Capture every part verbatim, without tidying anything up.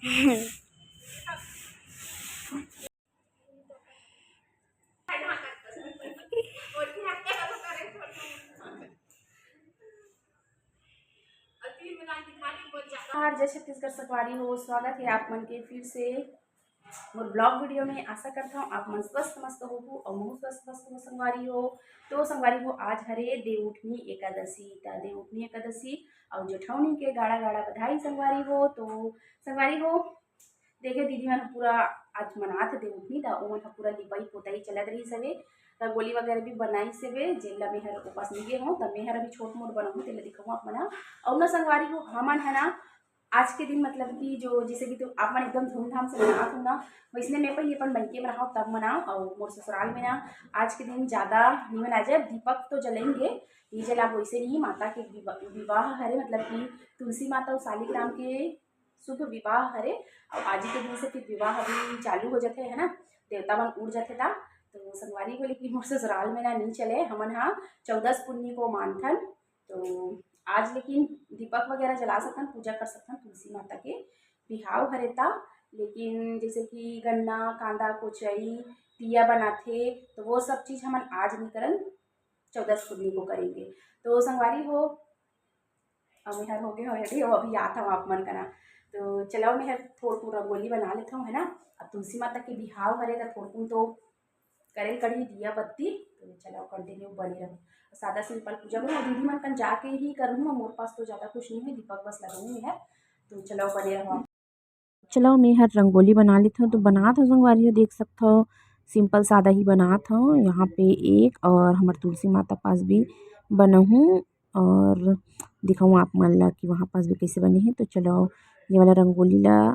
नमस्कार, जय छत्तीसगढ़ संगवारी हो, स्वागत है आप मन के फिर से मोर vlog video में। आशा करता हूँ आप मन स्वस्थ मस्त होहू और महू स्वस्थ मस्त हो संगवारी हो। तो संगवारी हो, आज हरे देवउठनी एकादशी, त देवउठनी एकादशी और जेठौनी के गाड़ा गाड़ा बधाई संगवारी हो। तो संगवारी हो, देखे दीदी मन ह पूरा आज मनात हे देवउठनी, त ओमन ह पूरा लिपाई पोताई चलत रहिस हवे, रंगोली वगैरह भी बनाइस हवे, जेन ल मेहर उपास नइ गे हों, त मेहर अभी छोट मोट बनाहूँ, तेला दिखाहूँ आप मन ह। अउ ना संगवारी हो, हमन ह ना आज के दिन मतलब कि जो जैसे कि तो आप मन एकदम धूमधाम से मनात हो ना, वैसने मैं पहले अपन बइके में रहव तब मनाव, अउ मोर ससुराल में ना आज के दिन ज्यादा नहीं मनाए जाए, दीपक तो जलेंगे, ये जला वैसे नहीं, माता के विवा-, विवाह हरे, मतलब कि तुलसी माता और शालिग्राम के शुभ विवाह हरे। अउ आज के दिन से फिर विवाह अभी चालू हो जाथे, है ना, देवता मन उठ जाथे ता। तो संगवारी हो, लेकिन मोर ससुराल में ना नहीं चले, हमन हा चौदस पुन्नी को मानथन। तो आज लेकिन दीपक वगैरह जला सकथन, पूजा कर सकथन तुलसी माता के, बिहाव हरे ता। लेकिन जैसे कि गन्ना, कांदा, कोचई, दिया बनाथे, तो वो सब चीज हमन आज नहीं करन, चौदस पुन्नी को करेंगे। तो संगवारी हो, अब मेहर हो गए हो ready, वो अभी आत हूँ आप मन करा। तो चलो, मेहर थोड़कुन रंगोली बना लेता हूँ, है ना। अब तुलसी माता के बिहाव हरे, तो थोड़कुन तो करे कड़ी दिया बत्ती। तो चलो, continue बने रहो, सादा simple पूजा करो। दीदी मन कन जाके ही करूँ, मोर पास तो ज्यादा कुछ नहीं है, दीपक बस लगाऊँ है। तो चलो, बने रहो। चलो, मैं हर रंगोली बना लेत हूँ। तो बनात हूँ संगवारी हो, देख सकत हो, simple सादा ही बनात हूँ। यहाँ पे एक और हमर तुलसी माता पास भी बनाहूँ और दिखाऊँ आप मन ला कि वहाँ पास भी कैसे बने हैं। तो चलो, ये वाला रंगोली ला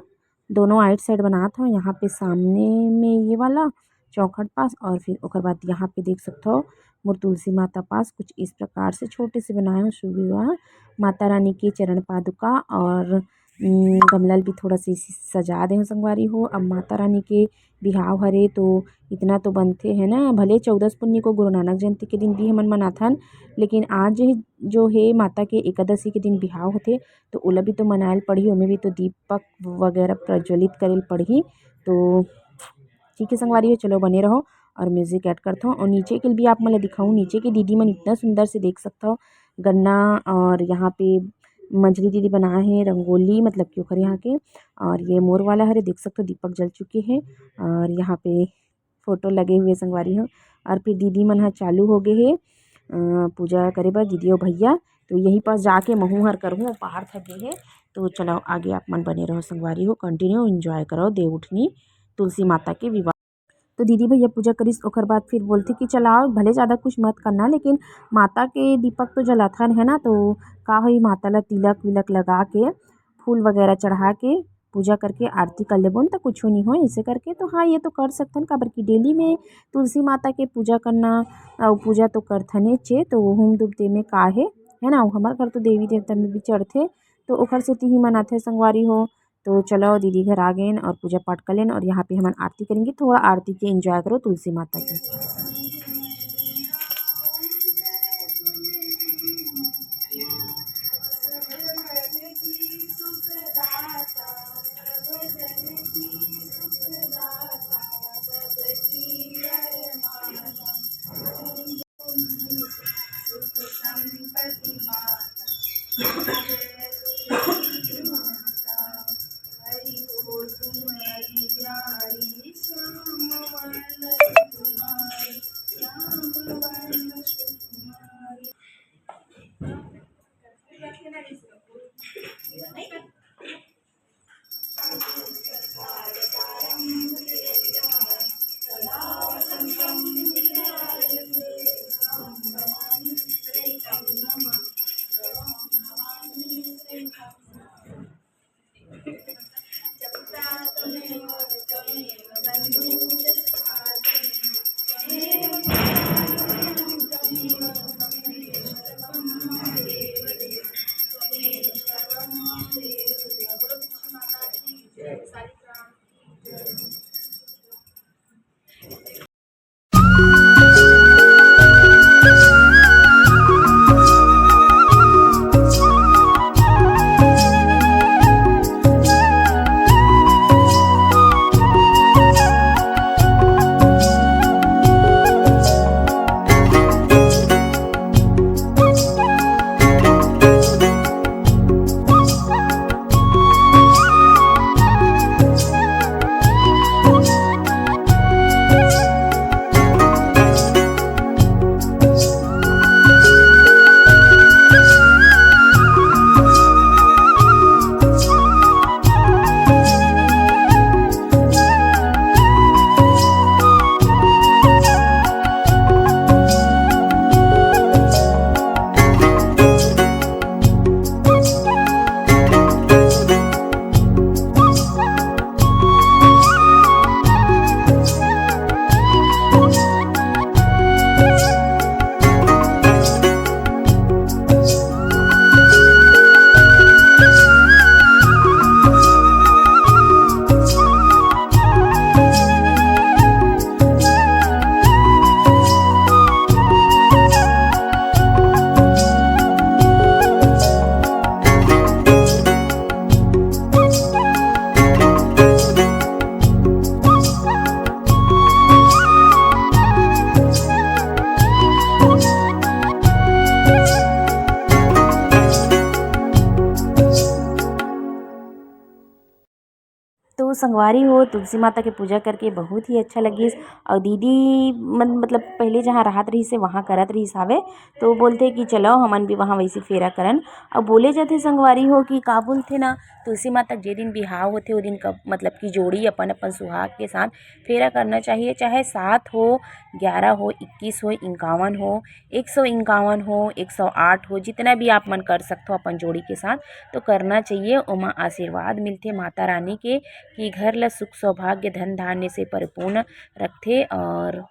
दोनों आइट साइड बनात हूँ। यहाँ पे सामने में ये वाला चौखट पास और फिर ओकर बाद यहाँ पे देख सकत हो, मोर तुलसी माता पास कुछ इस प्रकार से छोटे से बनाए हूँ। शुभ विवाह, माता रानी के चरण पादुका और उम, गमला ल भी थोड़ा से सजा दे हूँ संगवारी हो। अब माता रानी के बिहाव हरे तो इतना तो बनथे, है ना। भले चौदस पुन्नी को गुरु नानक जयंती के दिन भी हमन मनाथन, लेकिन आज जो है माता के एकादशी के दिन बिहाव होथे, तो ओला भी तो मनायल पड़ही, ओमे भी तो दीपक वगैरह प्रज्वलित करेल पड़ही। तो ठीक है संगवारी हो, चलो बने रहो और music add करत हूँ। और नीचे के भी आप मन ला दिखाऊँ, नीचे के दीदी मन इतना सुंदर से देख सकत हो, गन्ना और यहाँ पे मंझली दीदी बनाए हैं रंगोली, मतलब कि ओखर यहाँ के। और ये मोर वाला हरे, देख सकत हो दीपक जल चुके हैं और यहाँ पे फोटो लगे हुए संगवारी हो। और फिर दीदी मन ह चालू हो गए हे, अ, पूजा करे बर दीदी और भैया। तो यही पास जाके महू हर करहूँ, पहाड़ थक गए हे। तो चलो आगे आप मन बने रहो संगवारी हो, continue enjoy करो देवउठनी तुलसी माता के विवाह। तो दीदी भैया पूजा करिस, ओकर बाद फिर बोलथे कि चलाओ, भले ज़्यादा कुछ मत करना, लेकिन माता के दीपक तो जलाथन है ना, तो का होई, माता ला तिलक विलक लगा के, फूल वगैरह चढ़ा के, पूजा करके आरती कर लेबो न, त कुछो नहीं हो। ऐसे करके तो हाँ, ये तो कर सकथन, काबर कि डेली में तुलसी माता के पूजा करना, अउ पूजा तो करथने चे, तो वो हुम दुब दे में का हे, है ना, वो हमर घर तो देवी देवता में भी चढ़थे, तो ओकर सेती ही मनाथे संगवारी हो। तो चलो, दीदी घर आ गए और पूजा पाठ कर लेन और यहाँ पे हमन आरती करेंगे। थोड़ा आरती के एंजॉय करो तुलसी माता के। तो संगवारी हो, तुलसी माता के पूजा करके बहुत ही अच्छा लगिस। और दीदी मन, मतलब, पहले जहाँ रहत रहिस हे, वहाँ करत रहिस हावे, तो बोलथे कि चलो, हमन भी वहाँ वैसे फेरा करन। और बोले जाथे संगवारी हो कि का बोलथे ना, तुलसी माता के जे दिन बिहाव होथे, ओ दिन क-, मतलब कि जोड़ी अपन अपन सुहाग के साथ फेरा करना चाहिए, चाहे सात हो, ग्यारह हो, इक्कीस हो, इक्यावन हो, एक सौ इक्यावन हो, एक सौ आठ हो, जितना भी आप मन कर सकथो अपन जोड़ी के साथ, तो करना चाहिए। ओमा आशीर्वाद मिलथे माता रानी के कि घर ला सुख, सौभाग्य, धन धान्य से परिपूर्ण रखथे और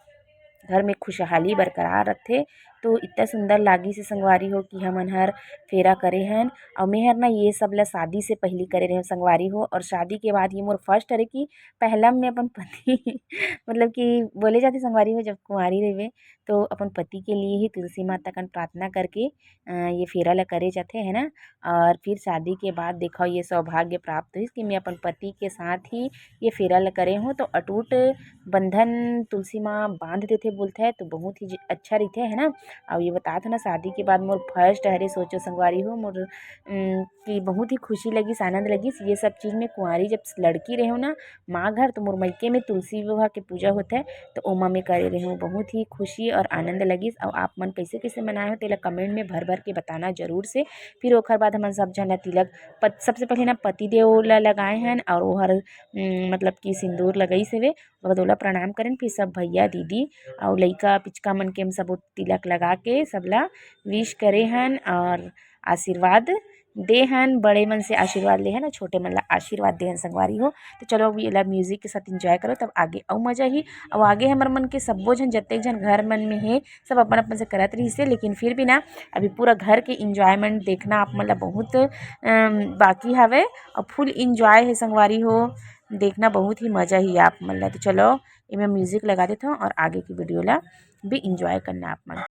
घर में खुशहाली बरकरार रखथे। तो इतना सुंदर लागिस हे संगवारी हो कि हमन हर फेरा करे हन। और मैं हर ना ये सब ला शादी से पहली करे रहे संगवारी हो, और शादी के बाद ये मोर first हरे कि पहला मैं अपन पति मतलब कि बोले जाथे संगवारी हो, जब कुंवारी रहिबे तो अपन पति के लिए ही तुलसी माता कन प्रार्थना करके अ, ये फेरा ला करे जाथे, है ना। और फिर शादी के बाद देखो ये सौभाग्य प्राप्त होइस कि मैं अपन पति के साथ ही ये फेरा ला करे हूँ। तो अटूट बंधन तुलसी माँ बांध देथे बोलथे, तो बहुत ही ज-, अच्छा रहिथे, है ना। और ये बतात हो ना, शादी के बाद मोर first हरे, सोचो संगवारी हो, मोर, उम, कि बहुत ही खुशी लगिस, आनंद लगिस। ये सब चीज़ में कुंवारी जब लड़की रहे हो ना, माँ घर, तो मोर मइके में तुलसी विवाह के पूजा होथे, तो ओमा में करे रहे हूँ। बहुत ही खुशी और आनंद लगिस। और आप मन कैसे कैसे मनाए हो, तेला comment में भर भर के बताना जरूर से। फिर ओखर बाद हमन सब झन ला तिलक, पत-, सबसे पहले ना पति देव ला लगाए हन, और ओहर, उम, मतलब कि सिंदूर लगइस हवे, ओकर बाद ओला प्रणाम करेन। फिर सब भैया, दीदी और लइका पिचका मन के हम सब तिलक लगा के सबला wish करे हन और आशीर्वाद दे हन। बड़े मन से आशीर्वाद ले हन और छोटे मन ला आशीर्वाद दे हन संगवारी हो। तो चलो, अभी एला music के साथ enjoy करो, तब आगे अउ मजा ही। और आगे हमर मन के सब्बो झन, जतेक झन घर मन में हे, सब अपन अपन से करत रहिस हे, लेकिन फिर भी ना, अभी पूरा घर के enjoyment देखना आप मन ला बहुत, अम, बाकी हवे। और full enjoy हे संगवारी हो, देखना बहुत ही मजा ही आप मन ला। तो चलो, एमे music लगा देथव और आगे की video ला भी enjoy करना आप मन।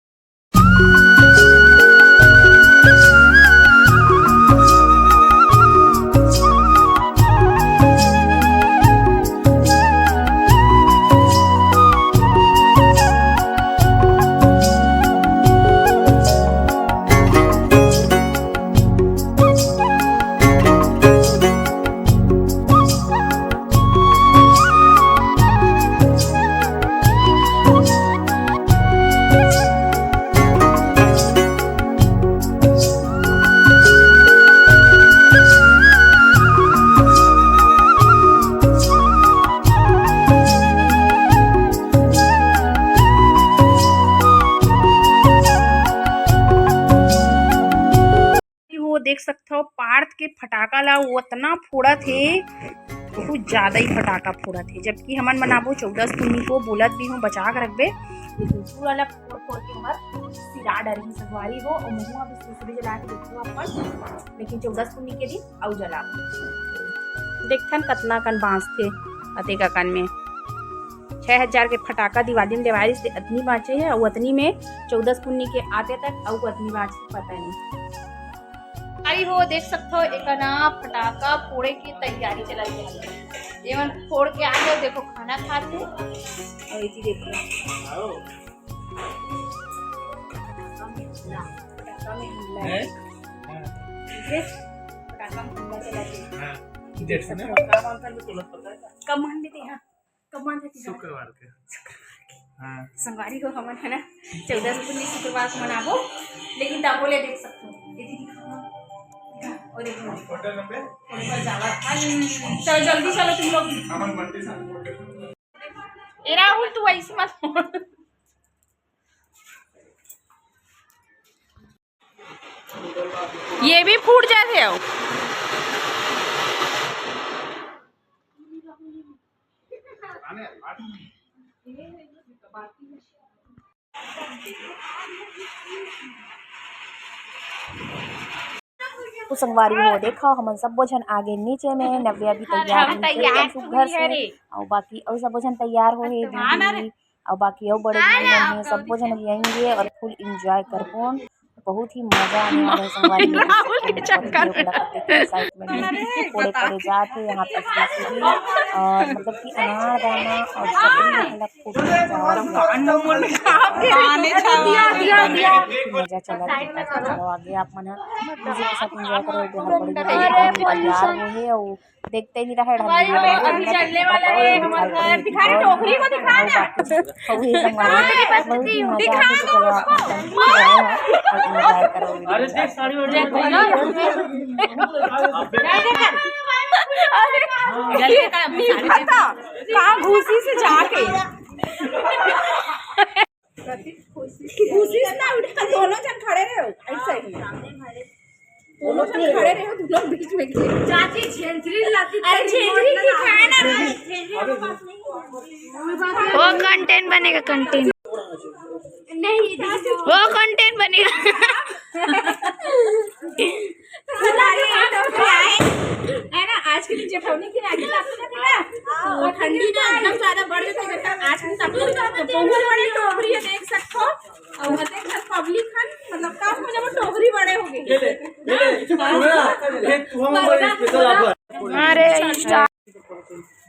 वो देख सकथव, पार्थ के फटाका ला वो अतना फोड़त हे, बहुत ज्यादा ही फटाका फोड़त हे। जबकि हमन मनाबो चौदस पुन्नी को, बोलत भी हूँ बचा के रखबे, लेकिन पूरा ला फोड़ फोड़ के ओहर सिरा डरही संगवारी हो। और महुआ भी सुसरी जला के देखो अपन, लेकिन चौदस पुन्नी के दिन अउ जलाबो। देखथन कतना कन बांचथे अतेक अकन में। छः हजार के फटाका दिवाली में लेवाय रहिस ते अतनी बांचे हे, अउ अतनी में चौदस पुन्नी के आते तक अउ अतनी बांचे, पता नहीं। अरे हो, देख सकथो, एकना फटाका फोड़े की तैयारी चलत हे। एमन फोड़ के आ गए, देखो, खाना खाथे। और इसी देखो, फटाका में हमला है। ठीक है, फटाका में हमला चला गया। हाँ, देख सकथो। कब मान लेते हैं? कब मान लेते हैं? शुक्रवार के। हाँ। संगवारी हो, हमन है ना, चौदस पुन्नी शुक्रवार को मनाबो, लेकिन तब बोले देख सकथो। ये दीदी, हाँ, और एक मिनट। Hotel number? होटल जावा। चलो जल्दी चलो तुम लोग। हमन बंटी साहब होटल। ए राहुल, तू ऐसे मत बोल। ये भी फूट जाथे हो। तो संगवारी हो, देखो, हमन सब्बो झन आगे नीचे में, नव्या भी तैयार होइस हे, सुग्घर से, अउ बाकी अउ सब्बो झन तैयार होहे, दीदी, अउ बाकी अउ बड़े भाई मन हे, सब्बो झन अभी आएंगे और full enjoy करबोन। बहुत ही मजा आने वाला है संगवारी हो, देख सकते हैं, बहुत ही लोग लगा के excitement में फोड़े पड़े जात हे यहाँ पे सीढ़ी और मतलब कि अनार दाना और चकरी मतलब फूट जात हे। मजा चला, चलो आगे आप मन ह music के साथ enjoy करो। अभी हर बड़े भाई तैयार होहे और देखते ही नहीं रहे। हमारे अभी चलने वाला है हमारा घर। दिखा रहे, टोकरी को दिखा ना। दिखा दो उसको। अरे देख, साड़ी वाड़ी। अरे, नहीं पता, कहाँ घुसी से जाके। घुसी से ना उठे, तो दोनों जन खड़े रहे हो, ऐसा ही। दोनों जन खड़े रहे हो, दोनों बीच में। चाची झेंझरी लाती, अरे, झेंझरी दिखाए ना। वो कंटेंट बनेगा, कंटेंट। नहीं, वो कंटेंट बनेगा। है ना, आज के दिन जेठौनी की राखी बांधते थे ना, वो ठंडी ना एकदम ज्यादा बढ़ जाता है, आज के दिन सब लोग बहुत बड़े टोकरी है, देख सकते हो। और देख सकते पब्लिक है, मतलब, काम हो जाए, टोकरी बड़े हो गए। ये ले, ये ले, ये ले, ये तू हम बड़े स्पेशल ऑफर। अरे,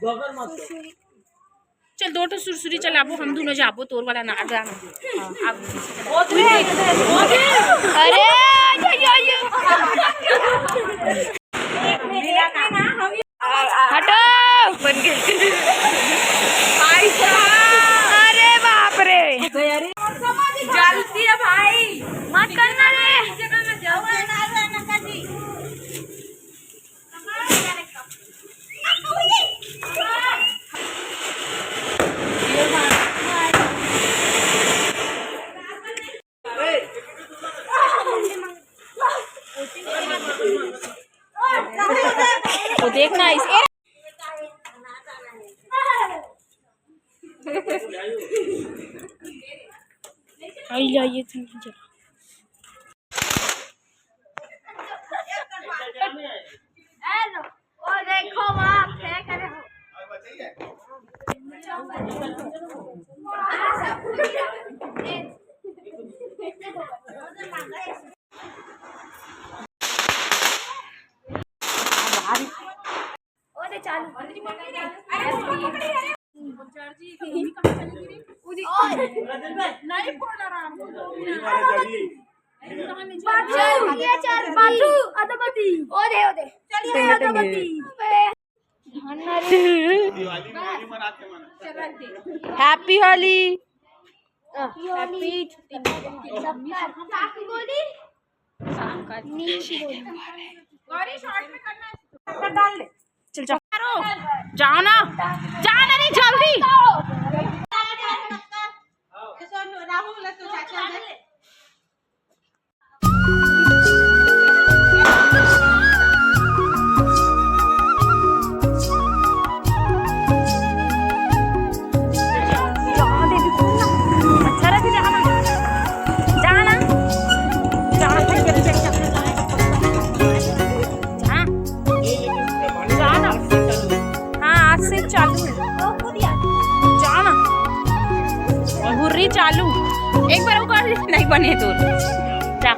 बगर मत कर। चल, दो ठो सुरसुरी चलाबो, हम दोनों जाबो तोर वाला ना गाना। हाँ, अब अरे, ये, ये, ये। हटो। बन गए। भाई साहब। अरे बाप रे। जलती है भाई। मत करना रे। वो देखना इस, ए! आई, आई, ये चल, चल। हेलो, वो देखो वहाँ फेंक रहे हो। ओ दे चालू। अरे, नहीं फोड़ रहा हमको। बाजू, ये चार बाजू, अदबती। ओ दे, ओ दे। चलिए, अदबती। Happy Holi। Happy छुट्टी। गौरी, शॉर्ट में करना है। डाल दे। चल, जाओ। जाओ ना, जाओ ना, नहीं, जल्दी। राहुल, तू चाचा दे। जाना दीदी, जाना। अच्छा रहे, जाना। जाना। जाना, चल, चल, चल। हाँ। जाना। हाँ, आज से चालू है। जाना। घुर्री चालू। एक बार वो कर, नहीं बने तो। जा।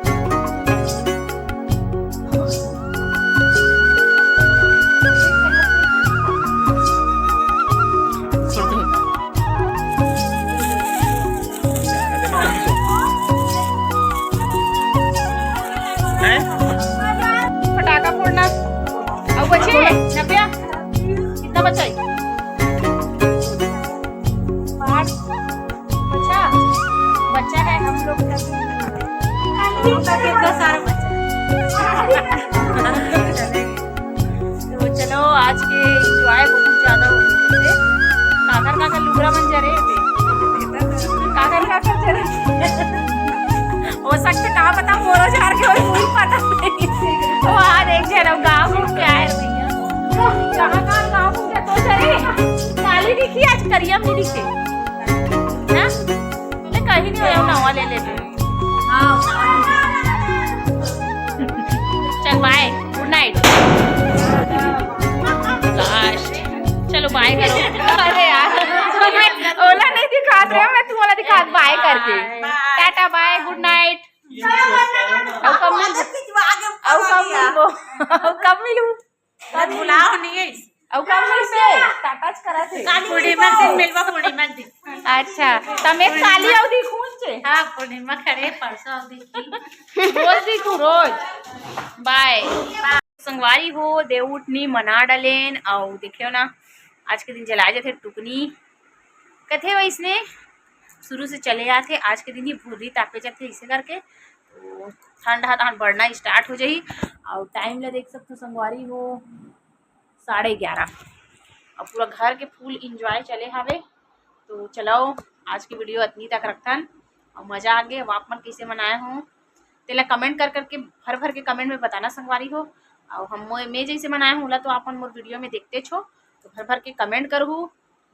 हैं? फटाका फोड़ना। अब बचे नब्या, कितना बचा है? बच्चा, बच्चा है हम लोग का। हम लोग का कितना सारा बच्चा। तो चलो, आज के एंजॉय बहुत ज्यादा हो गए थे। काकर काकर लुगरा मन जरे थे। काकर काकर जरे। हो सकता, का पता, मोरो झार के होई, मुझे पता नहीं। वहाँ देख जरा, गाँव में क्या है भैया? कहाँ कहाँ गाँव में क्या तो जरे? काली दिखी, आज करिया में दिखे। ना? मैं कहीं नहीं होया, नवा ले लेते। हाँ। चल, बाय, गुड नाइट। लास्ट। चलो, बाय करो। अरे यार, मैं ओला नहीं दिखात रहे, मैं तुम्हारा दिखात बाय करके। बाय। टाटा, बाय, गुड नाइट। अब कब मिलबो? अब कब मिलबो? अब कब मिलबो? कब बुलाओ नहीं है। अउ का बोलते? टाटाच करा थे। पूर्णिमा के दिन मिलबा, पूर्णिमा के दिन। अच्छा, तमे काली अउ दिखूं चे? हाँ, पूर्णिमा खड़े, परसों अउ दिखी। रोज दिखूं, रोज। बाय। संगवारी हो, देवउठनी मना डलेन, अउ देखियो ना, आज के दिन जलाए जाथे टुकनी। कथे वइसने शुरू से चले आथे, आज के दिन ही भुर्री तापे जाथे, इसे करके तो ठंड ह तहान बढ़ना start हो जाही। अउ time ला देख सकथो संगवारी हो, साढ़े ग्यारह, अउ पूरा घर के full enjoy चले हावे। तो चलो, आज की video अतनी तक रखथन, अउ मजा आ गे। अब आप मन कइसे मनाए हो, तेला comment कर करके, भर भर के comment में बताना संगवारी हो। अउ हम मोए, मैं जइसे मनाए हूँ, ओला तो आप मन मोर video में देखते छो, तो भर भर के comment करहू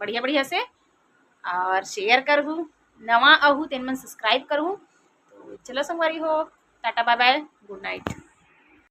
बढ़िया बढ़िया से, अउ share करहू, नवा अहू तेन मन subscribe करहू। तो चलो संगवारी हो, Tata bye bye, good night।